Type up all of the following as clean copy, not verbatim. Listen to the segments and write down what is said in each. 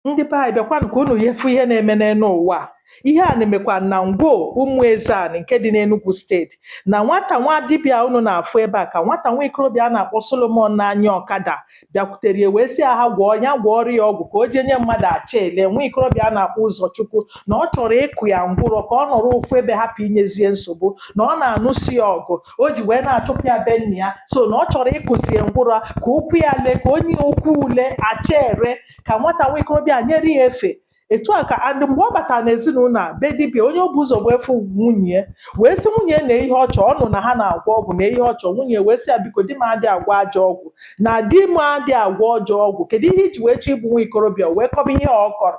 Ndị be anyị, bịakwanụ ka unu yefu ihe na-eme n'elu ụwa a. Ihe a na-emekwa na Ngwo Ụmụezeanị nke dị n'Enugu Steeti, na nwata nwa dibịa unu na-afụ ebe a, ka nwata nwa ikorobịa a na-akpọ Solomon na-anya ọkada bịakwutere ya wee sị ya ha gwọọ ya, gwọọrọ ya ọgwụ ka o jee nye mmadụ achele. Nwa ikorobịa a na-akpọ Ụzọchukwu, na ọ chọrọ ịkụ ya ngwụrọ ka ọ nọrọ ofu ebe, hapụ inyezie nsogbu, na ọ na-anụsi ya ọgụ o ji wee na-achụpụ ya be nna ya. So na ọ chọrọ ịkụzie ngwụrọ ka ụkwụ ya lee, ka onye ụkwụ ule achere, ka nwata nwa ikorobịa nyere ya efe etu a ka. And mgbe ọ batara n'ezinụlọ a, be dibịa, onye o bu ụzọ wee fụ nwunye ya, wee sị nwunye na ihe ọ chọọ, ọ nụ na ha na-agwọ ọgwụ, na ihe ọ chọọ. Nwunye wee sị ya, "Biko, di m adị agwọ ajọ ọgwụ, na di m adị agwọ ọjọọ ọgwụ. Kedu ihe iji wee chọọ igbu nwa ikorobịa?" O wee kọba ihe ọ kọrọ,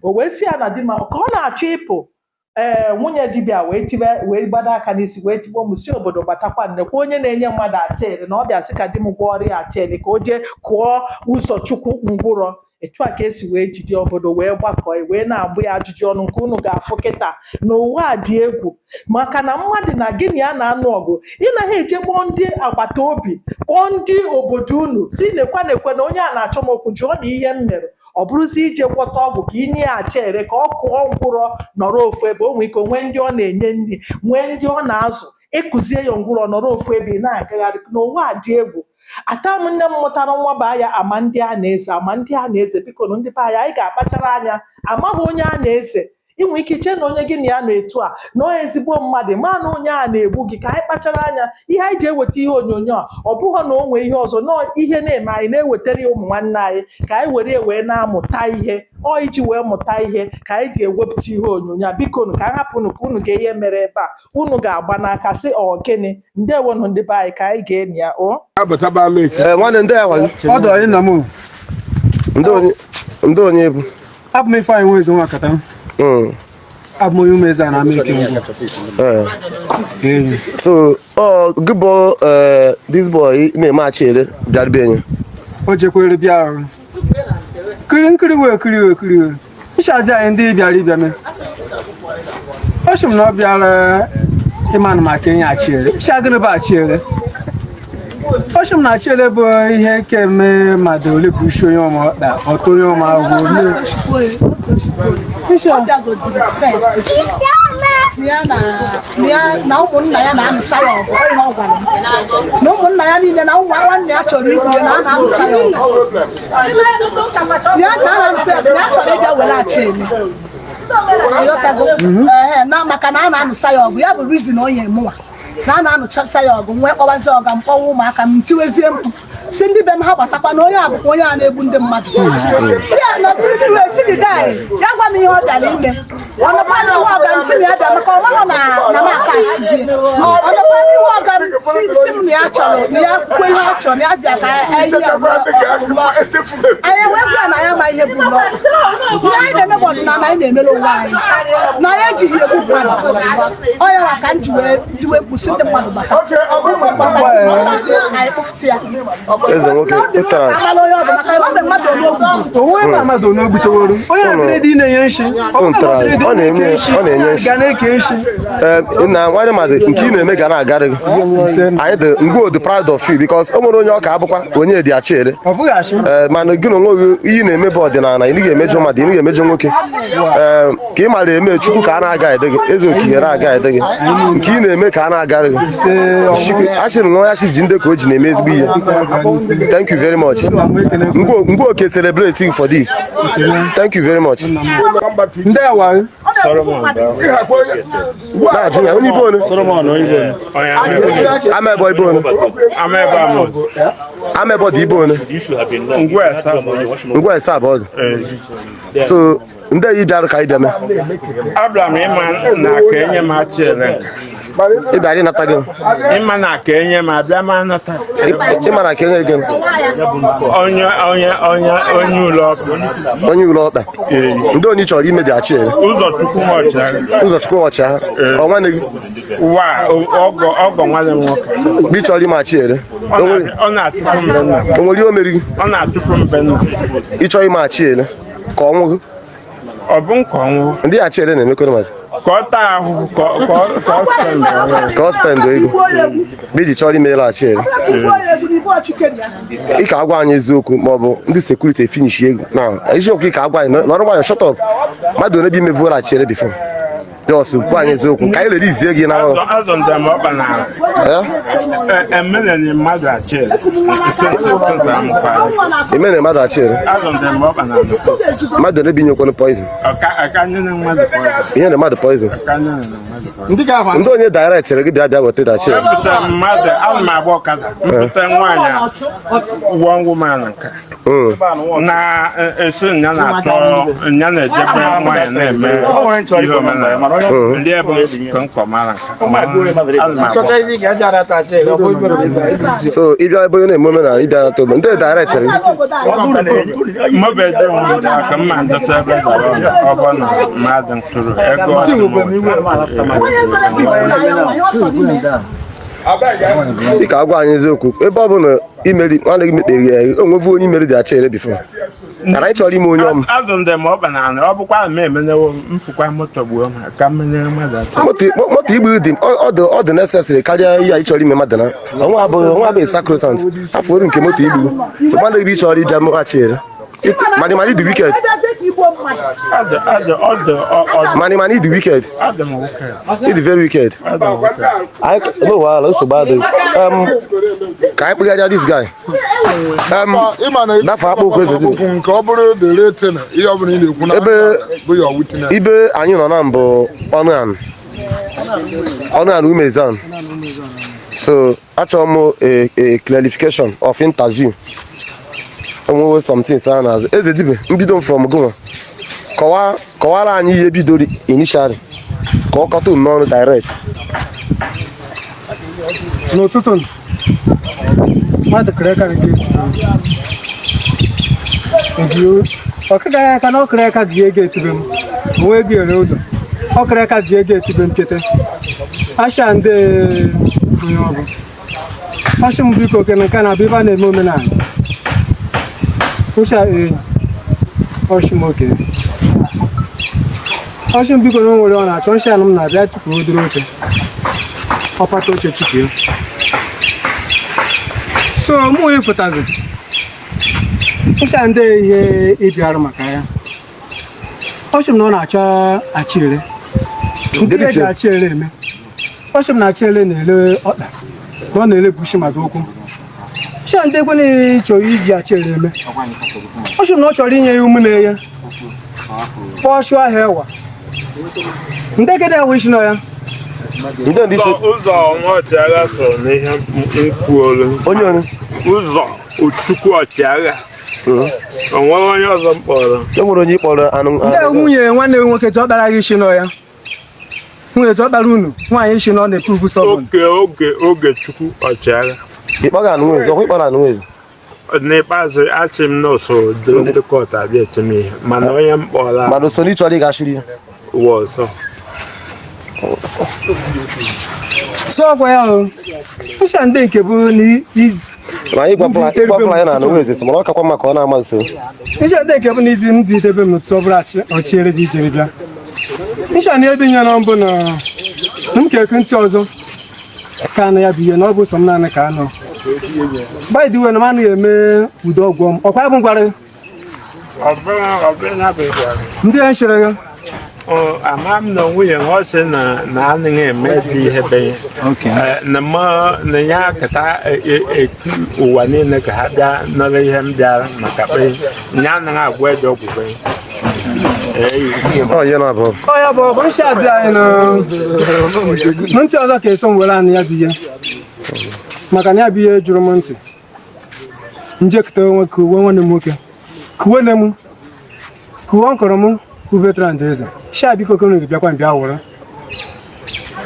o wee sị ya na di m ka ọ na-achọ ịpụ. Ee, nwunye dibịa wee tibe, wee gbado aka n'isi, wee tibe ụmụ si obodo gbatakwa, nnekwa onye na-enye mmadụ achele, na ọ bịa sị ka di m gwọọrọ ya achele ka o jee kụọ Ụzọchukwu ngwụrọ. Etu a ka esi wee jide, obodo wee gbakọ, wee na-agbụ ya ajụjụ ọnụ, nke unu ga-afụ kịta. N'ụwa a dị egwu, maka na mmadụ na gị na ya na-anụ ọgụ, ị naghị eje kpọọ ndị agbata obi, kpọọ ndị obodo unu, si nekwa nekwe na onye a na-achọ m okwu, jụọ na ihe m mere. Ọ bụrụzi ije gwọta ọgwụ ka inye ya achere ka ọ kụọ ngwụrọ nọrọ ofu ebe, o nwee ike nwee ndị ọ na-enye nri, nwee ndị ọ na-azụ, ịkụzie ya ngwụrọ nọrọ ofu ebe, ị na-agagharị. N'ụwa a dị egwu. Ata m nne m mụtara nwa baa ya ama ndị a na-eze, ama ndị a na-eze. Biko nụ, ndị be anyị, anyị ga-akpachara anya. Amaghị onye a na-eze. Ị nwere ike iche na onye gị na ya nọ etu a na ọ ezigbo mmadụ, ma na onye a na-egbu gị. Ka anyị kpachara anya. Ihe anyị ji eweta ihe onyonyo a, ọ bụghị na o nwee ihe ọzọ nọọ, ihe na-eme anyị na-ewetara ya ụmụ nwanne anyị, ka anyị were ya wee na-amụta ihe, ọ iji wee mụta ihe ka anyị ji ewepụta ihe onyonyo a. Biko nụ, ka anyị hapụnụ ka unu gee ihe mere ebe a. Unu ga-agba n'aka sị ọ gịnị. Ndewonụ, ndị be anyị, ka anyị ga-eni ya o. Ee, nwanne, ndị ahụ. Ọ dọrọ nna m. Ndị onye bụ? Abụ m Ifeanyị Nweze Nwakata. Abụ m onye Ụmụeze a na Amaeke Ngwo. Ee. So ọ gị bụ this boy na-eme achere bịara be enyi? O jekwere bịa ahụ kiri nkiri wee kiri wee kiri wee nchazi anyị ndị bịara ịbịa mee. Ọ sị m na ọ bịara ịmanụ maka enyi achiere ncha. Gịnị bụ achiere? Ọ sị m na achiere bụ ihe nke eme mmadụ ole bụ isi onye ọma ọkpa ọtọ onye ọma ahụ mee. Ọ bịagodiri first si na ya na ụmụnna ya na-anụsa ya ọgụ. Ọ ihe ọ gwara m, na ụmụnna ya niile na ụmụ nwanne ya chọrọ igbu ya, na a na-anụsa ya ọgụ, ya na a na-anụsa ya ọgụ, na ya chọrọ ịbịa were achị eme. Ịghọtago? Ee, na maka na a na-anụsa ya ọgụ, ya bụ reason onye mụnwa na a na-anụchasa ya ọgụ. Nwee kpọwazie ọga m, kpọwa ụmụaka m, tiwezie mkpu si ndị be m ha gbatakwa na onye a bụkwa onye a na-egbu ndị mmadụ. Si ya na siri ndị wee si the guy ya gwa m ihe ọ bịara ime. Ọ nọkwa n'ihu ọga m si na ya bịa maka ọ mahụ na m akast gị. Ọ nọkwa n'ihu ọga m si m na ya chọrọ na ya kwuo ihe ọ chọrọ, na ya bịa ka anyị anyị wee gwa ya na ya ma ihe bụ ụlọ ihe anyị na-eme bụ ọdịnala anyị na-emere onwe anyị, na anyị ejighị egbu mmadụ. Ọ ya nwa ka m ji wee tiwe mkpu si ndị mmadụ gbata, ụmụ gbata, anyị kpụfụta ya. Eze nwoke, ụtara. Amala onye ọ bụ, maka ebe mmadụ ole ogbu. Onwe ebe mmadụ na ogbuteworo onye adịrị dị na-enye nshi. Ọ bụrụ na ọ dịrị dị Ọ na-enye na-eke nshi, ọ na-enye nshi. Ga na-eke nshi. Ee, na nwanne mmadụ, nke ị na-eme ga na-agarị gị. Anyị dị Ngwo dị proud of you, because o nwere onye ọka abụkwa onye dị achiere. Ọ bụghị achị. Ee, mana gị na onwe gị, ihe ị na-eme bụ ọdịnala. Ị naghị emejọ mmadụ, ị naghị emejọ nwoke. Ee, ka ị mara eme, Chukwu ka a na-aga ede gị, eze okike na-aga ede gị, nke ị na-eme ka a na-agarị gị. Achịrị nwa ya chi ji ndị ka o ji na-eme ezigbo ihe. Thank you very much. Ngwo, Ngwo oke celebrate you for this. Thank you very much. Ndị awa. Ọ na-egbu mmadụ. Na-ajụ ya onye ibe one. Solomon Oyibo. Amebo ibe one. Amebo Amos. Amebo dị ibe one. Ngwa esa. Ngwa ese abụọ dị. So ndị yi bịara ka ị bịa mee? Abịara m ịma na ka enye m achịele nka. Ị bịara ịnata gị? Ịma na ka enye m, abịa m anata. Ị mara ka enye gị? Onye ụlọ ọkụ. Onye ụlọ ọkpa. Ndị onye chọrọ ime dị achiere? Ụzọchukwu ọchịagha. Ụzọchukwu ọchịagha, ọ nwanne gị? Wa ọgọ nwanne m nwoke. Mgbe ị chọrọ ime achiere? Ọ na-atụfu mbe nna. O nwere ihe o meri gị? Ọ na-atụfu mbe nna. Ị chọrọ ime achiere ka ọ nwụ gị? Ọ bụ nke ọnwụ. Ndị achiere na-emekọrọ mmadụ. Ka ọ taa ahụhụ, ka ọ spend. Ka ọ spend ego. Mgbe iji chọrọ ime achiere? Ị ka agwa anyị eziokwu ma ọ bụ ndị security finish ego na eziokwu. Ị ka agwa anyị nọrọ nwayọ, shut up. Mmadụ one bụ imevuola achịere before? Just gwa anyị eziokwu ka anyị lere izie gị na Azụ njem ọkpa na emere mmadụ achịrị since amụkwara. Emere mmadụ achịere? Azụ njem ọkpa na Mmadụ one bụ inyekwanụ poison? Aka nyere mmadụ poison. Ihe na mmadụ poison? Aka nyere mmadụ poison. Ndị onye directịrị gị bịa bịa weta achịere? Mpụta mmadụ, ana m agba ọkada, mpụta nwaanyị, one woman nka na esi nya na-achọ nya na-ejebe nwaanyị na-eme ihe omenala ndị ebe nke nkọ mara nka, ana m agba. So ịbịa ebe onye na-eme omenala, ịbịa nata ome ndị directịrị gị? Mobede onwe aka mma ndọta ebe dara ọ bụ na mmadụ tụrụ ego ọsị m. Ị ka agwa anyị eziokwu, ebe ọ bụ na imeri nwanne gị mekpere ya, onwevu onye imeri dị achịere before, kana anyị chọrọ ime onye ọm. Azụ ndị ma ọ banana ọ bụkwa m emenewo mfụkwa moto gbuo m ka mmenyere mmadụ atọ. Moto igbu dị ọ dị necessary karịa ihe anyị chọrọ ime mmadụ na ọnwa abụghị sacrosanct afọ oru nke moto igbu. So mmadụ gị chọrọ ịbịa mghachiere, mana ịdị wicked. Ọdụ ọdụ ọdụ ọdụ. Mana ịdị wicked. Ọdụ m nwoke. Ịdị very wicked. Ọdụ m nwoke. Anyị no wahala, nsogbu adịghị. Ka anyị kpụgharịa this guy. Ịma na N'afọ akpụ okwu eze dibịa. Okwu nke ọ bụrụ the real thing, ihe ọ bụla ị na-ekwu na bụ your witness. Ibe anyị nọ na mbụ ọnụ ọnụ umezan, so achọrọ m a clarification of interview. Enwewo some things a na-azụ eze dibịa. Mbido m from gụnwa, kọwaa, kọwara anyị ihe bidoro initially, ka ọ kọta unu n'ọnụ direct. N'ụtụtụ, mmadụ kere aka na gate m, ọkịga ya aka na ọ kere aka bie gate be m, onwe ego ere ụzọ, ọ kere aka bie gate be m pete asha ndị onye ọbụ ọsị m biko kene nke na-abụ ebe a na-eme omenala ncha enyi. Ọsị m oke, ọsị m biko na o nwere ọ na-achọ ncha anụ m na-abịa tupu o duru oche, ọpata oche tupu ya. So mụ onye fụtazi ncha ndị ihe ịbịarụ maka ya, ọ sị m na ọ na-achọ achịere nke eji achịere eme. Ọ sị m na achịere na-ele ọkpa ka ọ na-ele bushi maka okwu sha ndị ekwe na chọrọ iji achịere eme. Ọ sị m na ọ chọrọ inye ya ụmụ na-eye pọchụ ahịa ewa ndị gede ewe isi nọ ya. Ndị isi. Ụzọ nwa ọchịagha so n'ihe nkwuolu. Onye onye? Ụzọ Ochukwu ọchịagha, o nweghị onye ọzọ m kpọrọ. E nwere onye ịkpọrọ anụ? Ndị nwunye nwanne m nwoke tọkpara gị isi nọ ya, nwunye tọkpara unu nwaanyị isi nọ na-epuvu stubborn. Oge oge oge Chukwu ọchịagha. Ịkpọga anụ eze ọkwa, ịkpọrọ anụ eze? N'ikpeazụ achị m n'usoro duru ndị court abịa eti m ihe, mana onye m kpọrọ Mana usoro ịchọrọ ịgachiri ya. Ụwa ọzọ. So ọkwa ya o ncha ndị nke bụ na Ma anyị gwapụla ya na anụ eze sị mana ọ kakwa mma ka ọ na-ama nso. Ncha ndị nke bụ na idi ndị idebe m n'ụtụtụ ọ bụrụ ọchịere gị ijere bịa ncha na edinye na mbụ na m ka ekwe ntị ọzọ ka anụ ya bụ ihe na ọ bụ sọ m naanị ka anụ. By the way, na m anaghị eme udo ọgwụ m ọkwa ya bụ ngwara gị. Ọ bụrụ na bụ ịgwara. Ndị ya chere gị. Ọ, ama m na nwunye m ọ sị na anaghị eme dị ihe be ya. Na mụ na ya kata eku ụwa niile ka ha bịa nọrọ ihe m bịara maka kpe ya anaghị agwa ede ọgwụ be ya. Ọ ihe na-abụ. Ọ ya bụ ọbụ ncha abịa anyị na ntị ọzọ ka eso m were anụ ya bụ ihe maka na ya bụ ihe jụrụ m ntị njekọta nwoke uwe nwanne m nwoke kuwe nne m kuwe nkọrọ m kubetrand eze sha biko konuri bịakwa bịa wụrụ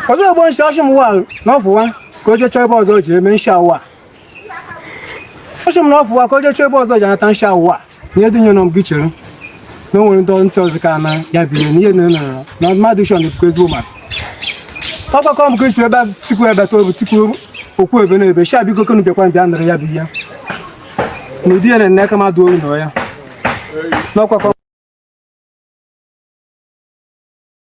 ọzọ ogbo nshi ọchị m wa na ọfụwa ka o jee chọọ ebe ọzọ o ji eme nshi awa ọchị m na ọfụwa ka o jee chọọ ebe ọzọ ji anata nshi awa na ihe dị nye nọ m gị chere na o nwere ndị ntị ọzọ ka na ya bụ ihe na ihe na na mmadụ shọn ekwukwa ezigbo mmadụ ọgbakọ m ka esi ebe tikwu ebe to tikwu okwu ebe na ebe sha biko konu bịakwa bịa nụrụ ya bụ ihe na ụdị ya na nne aka mmadụ oru na ya n'ọkwakọ.